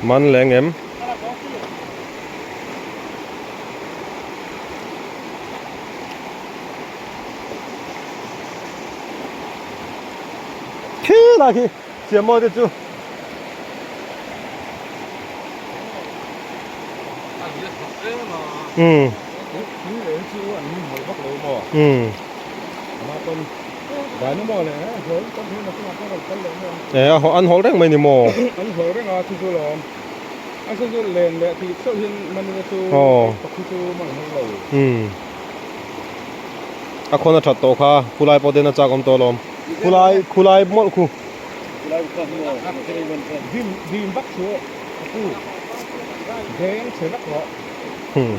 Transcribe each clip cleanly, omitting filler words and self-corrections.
Man leng em? Khi lai khi siam mawi te chu. Um. Um. E a an hawl reng mai ni maw? An hawl reng a chu chu lawm. A chu chu len leh tih chauh hian man ila chu pakhi chu man hawl lo. Um. A khawn a that tawh kha khulai pawh den a chak awm tawh alawm. Khulai khulai mawlh khu. Dim dim vak chu a pu deng chhe vak rawh. Hmm.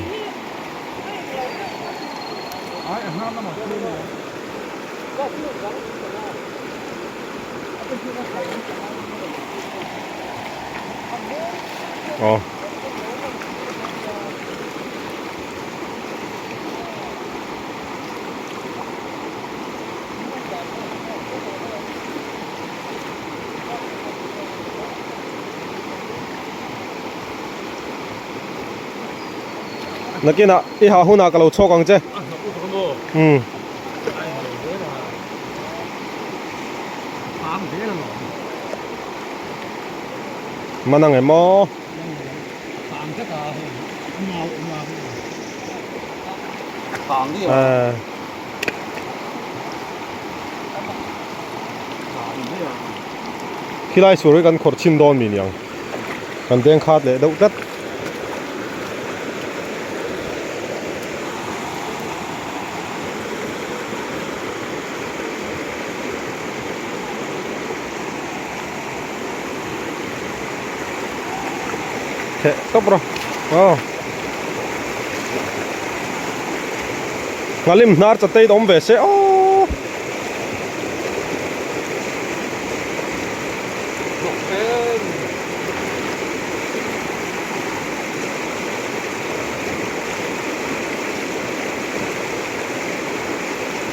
Ai a hnar lamah chu ni. Aw. Nakinah i hah hunah ka lo chhawk ang che. Umm. Man ang em aw. Khilai sur hi kan khawrh chhin dawn mi niang kan deng khat leh deuh tlat. Theh tawp rawh aw Nghalim hnar chatei awm ve se aw.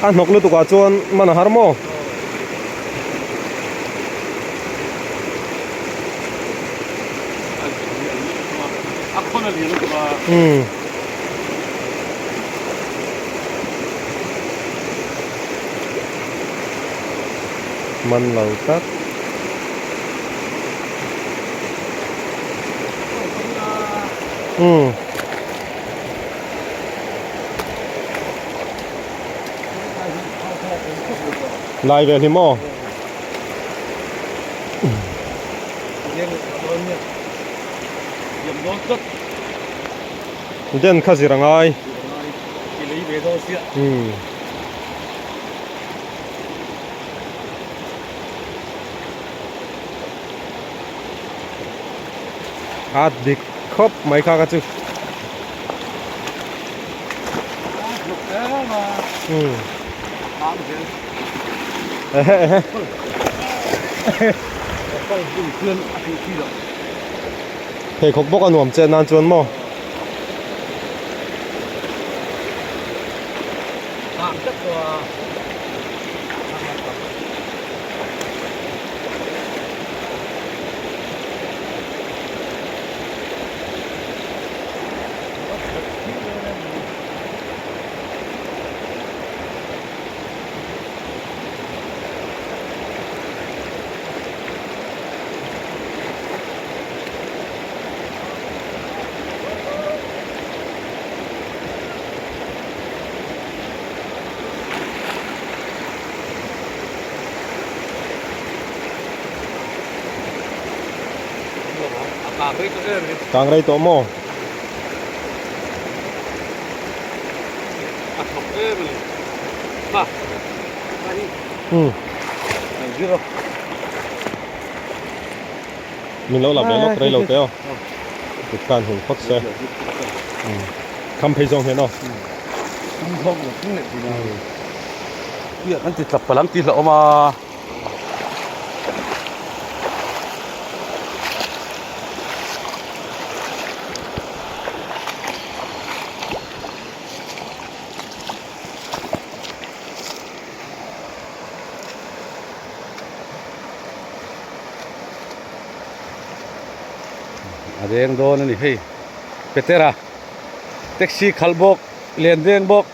A hnawk lutuk ah chuan man a har maw? Umm. Man lo tlat. Umm. Lai vel hi maw? Den kha zir a ngai. Umm. A dik khawp mai kha ka chu. Umm. Ehe ehe. Pheikhawk bawk a nuam che nan chuan maw. Kang rei tawh maw? Umm. Min lo la ve lawk rei lo te aw. Kut khan hung phawt se. Umm. Kham phei zawng hian aw. Kan ti tlap palang tih hlauh awm a. A deng dawn a ni hei Petera taxi khalh bawk len deng bawk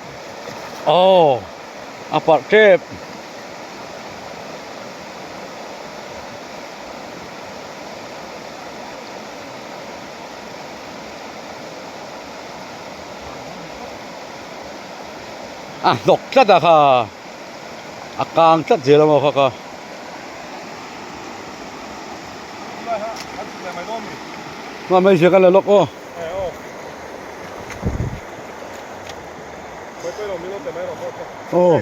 aw a parh tep. A hnawk tlat a kha a kang tlat zel a maw kha kha. Nga mai zia kan la lawk aw. Aw.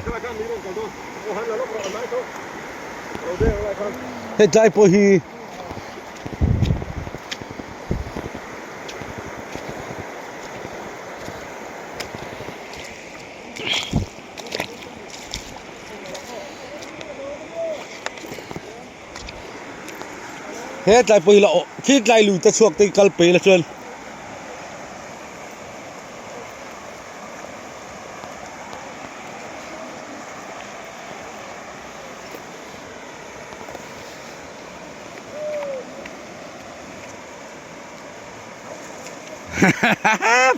Hei tlai pawh hi He tlai pawh hi la awh khi tlai lui te chhuak te hi kal pei la chuan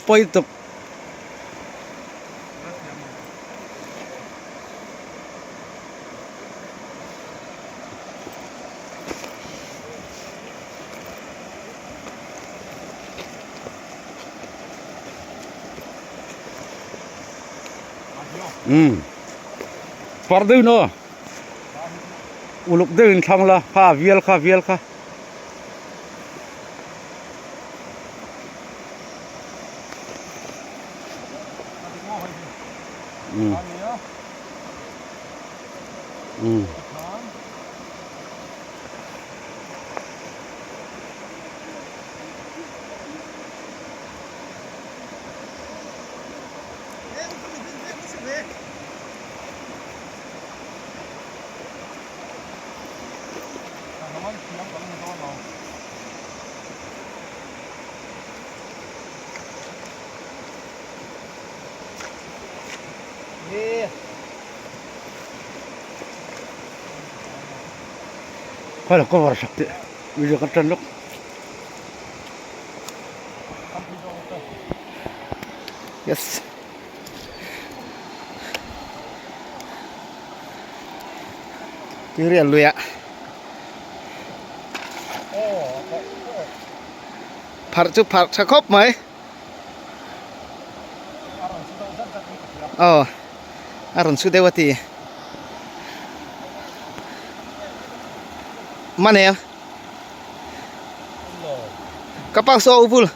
pawi tuk. Umm par deuh in aw uluk deuh in thlang la kha vial kha vial kha. Umm umm Khawi lah cover sak teh video kan tan lawk. Yes. Tui rial lui ah. Pharh chu pharh tha khawp mai. Aw a rawn su deuh a ti. Manel. Ka pa saw u bul.